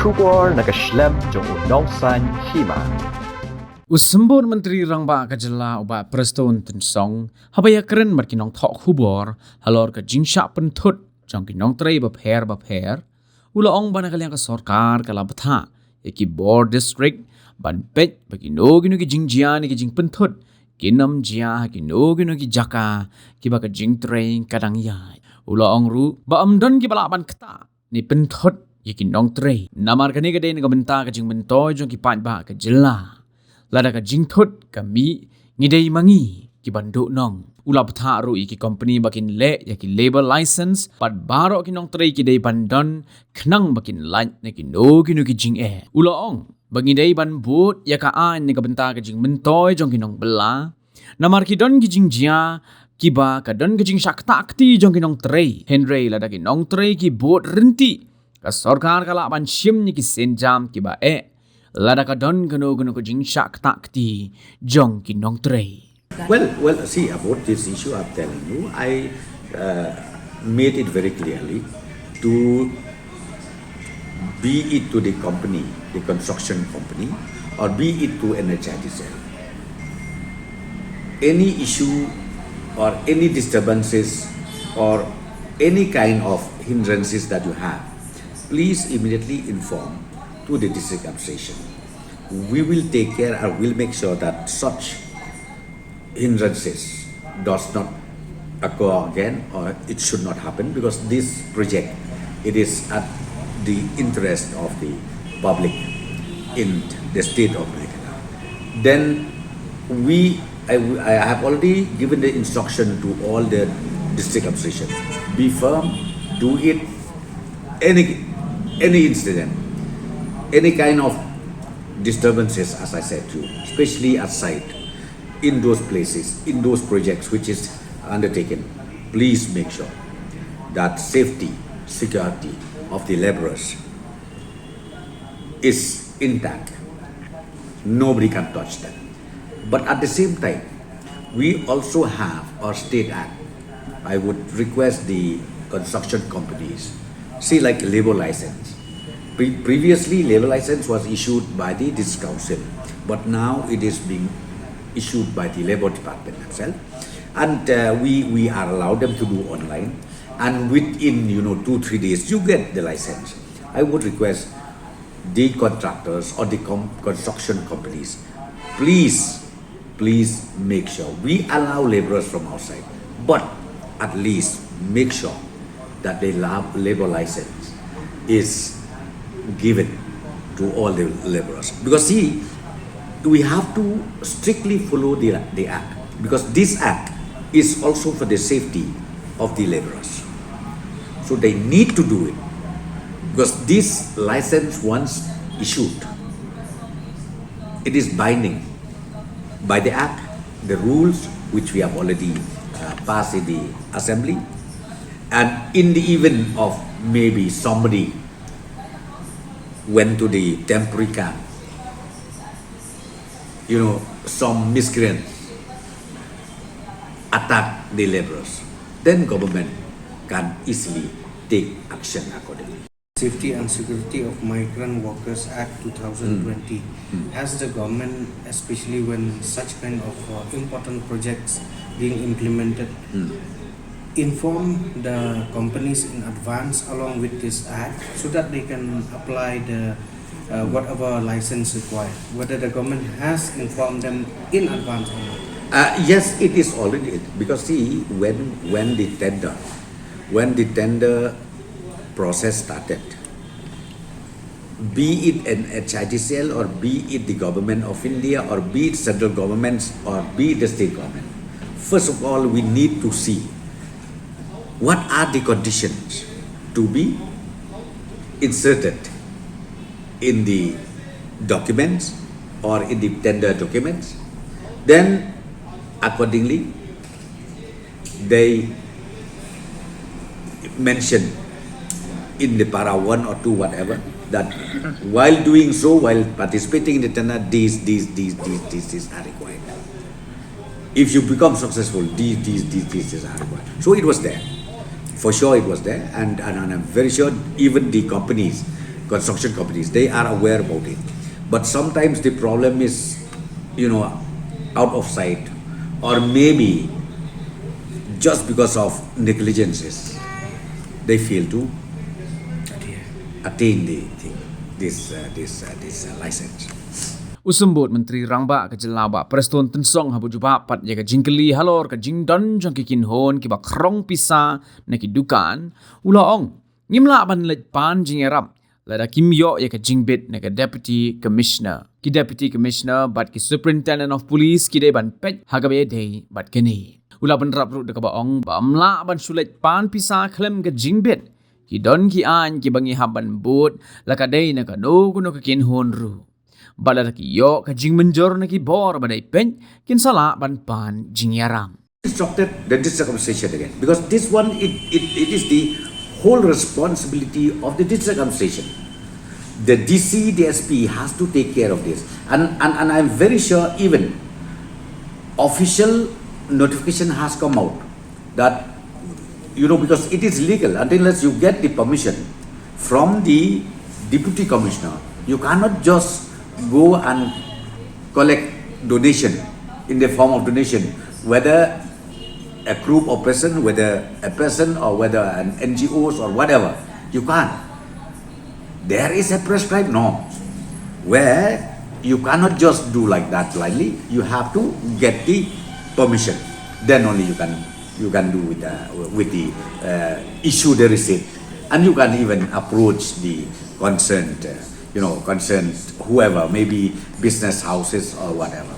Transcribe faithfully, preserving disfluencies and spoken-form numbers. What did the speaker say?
Khubor na ka shlem jong u nongsaiñ hima. U Symbud Myntri Rangbah ka jylla u Bah Prestone Tynsong haba ïakren bad ki nongthoh khubor halor ka jingshah pynthut jong ki nongtrei bapher bapher, u la ong ba na ka liang ka sorkar ka la bthah ïa ki bor district ban peit ba kino kino ki jingjia ne ki jingpynthut kin ym jia ha kino kino ki jaka kiba ka jingtrei ka dang ïaid. U la ong ruh ba ym don kiba lah ban ktah ne pynthut ïa ki nongtrei. Namar kane ka dei na ka bynta ka jingmyntoi jong ki paidbah ka jylla. Lada ka jingthut ka mih, ngi dei ma ngi ki ban duh nong. U la bthah ruh ïa ki kompani ba kin leh ïa ki labour license bad baroh ki nongtrei ki dei ban don khnang ba kin lait na kino kino ki jingeh. U la ong ba ngi dei ban bud ïa ka aiñ na ka bynta ka jingmyntoi jong ki nongbylla. Namar ki don ki jingjia kiba ka don ka jingshah ktah kti jong ki nongtrei. Hynrei lada ki nongtrei ki bud ryntih, ka sorkar ka lah ban shim ïa ki sienjam kiba eh lada ka don kano kano ka jingshah ktah kti jong ki nongtrei. Well, well, see, about this issue, I'm telling you, I uh, made it very clearly to be it to the company, the construction company, or be it to N H I D C L. Any issue or any disturbances or any kind of hindrances that you have, please immediately inform to the district administration. We will take care and will make sure that such hindrances does not occur again, or it should not happen, because this project, it is at the interest of the public in the state of Meghalaya. Then we, I, I have already given the instruction to all the district administration. Be firm, do it. Any any incident, any kind of disturbances, as I said to you, especially at site, in those places, in those projects which is undertaken, please make sure that safety, security of the laborers is intact. Nobody can touch them. But at the same time, we also have our state act. I would request the construction companies, see, like, labor license. Pre- previously, labor license was issued by the district council, but now it is being issued by the labor department themselves. And uh, we, we are allowed them to do online. And within, you know, two, three days, you get the license. I would request the contractors or the com- construction companies, please, please make sure we allow laborers from outside, but at least make sure that the lab- labor license is given to all the laborers. Because, see, we have to strictly follow the, the act, because this act is also for the safety of the laborers. So they need to do it, because this license, once issued, it is binding by the act, the rules which we have already uh, passed in the assembly. And in the event of maybe somebody went to the temporary camp, you know, some miscreants attack the laborers, then government can easily take action accordingly. Safety and Security of Migrant Workers Act two thousand twenty. Has the government, especially when such kind of uh, important projects being implemented, inform the companies in advance along with this act so that they can apply the uh, whatever license required? Whether the government has informed them in advance or not? Uh, yes, it is already, because, see, when when the tender, when the tender process started, be it N H I D C L or be it the government of India or be it central governments or be it the state government, first of all, we need to see what are the conditions to be inserted in the documents or in the tender documents. Then, accordingly, they mention in the para one or two, whatever, that while doing so, while participating in the tender, these, these, these, these, these, these are required. If you become successful, these, these, these, these, these are required. So it was there. For sure it was there, and, and, and I'm very sure even the companies, Construction companies, they are aware about it. But sometimes the problem is, you know, out of sight, or maybe just because of negligences, they fail to attain the thing, this, uh, this, uh, this uh, license. U Symbud Myntri Rangbah ka jylla Bah Prestone Tynsong haba u jubab pat ïa ka jingkylli halor ka jingdon jong ki kynhun kiba khrong pisa na ki dukan, u la ong, ngim lah ban leit pan jingïarap lada kim ïoh ïa ka jingbit na ka Deputy Commissioner. Ki Deputy Commissioner bad ki Superintendent of Police ki dei ban peit ha kaba ïadei bad kane. U la bynrap ruh da kaba ong ba ym lah ban shu leit pan pisa khlem ka jingbit. Ki don ki aiñ kiba ngi hap ban bud la ka dei na kano kano ka kynhun ruh. Bad lada ki ïoh ka jingmynjur na ki bor ba dei peit, kin sa lah ban pan jingïarap. Instructed the district administration again, because this one, it, it, it is the whole responsibility of the district administration. The D C, the S P has to take care of this, and, and, and I'm very sure even official notification has come out that, you know, because it is legal, until unless you get the permission from the deputy commissioner, you cannot just go and collect donation in the form of donation, whether a group of person, whether a person or whether an N G Os or whatever. You can't. There is a prescribed norm where you cannot just do like that blindly. You have to get the permission. Then only you can, you can do with the, with the, uh, issue the receipt, and you can even approach the concerned, uh, you know, concerned whoever, maybe business houses or whatever.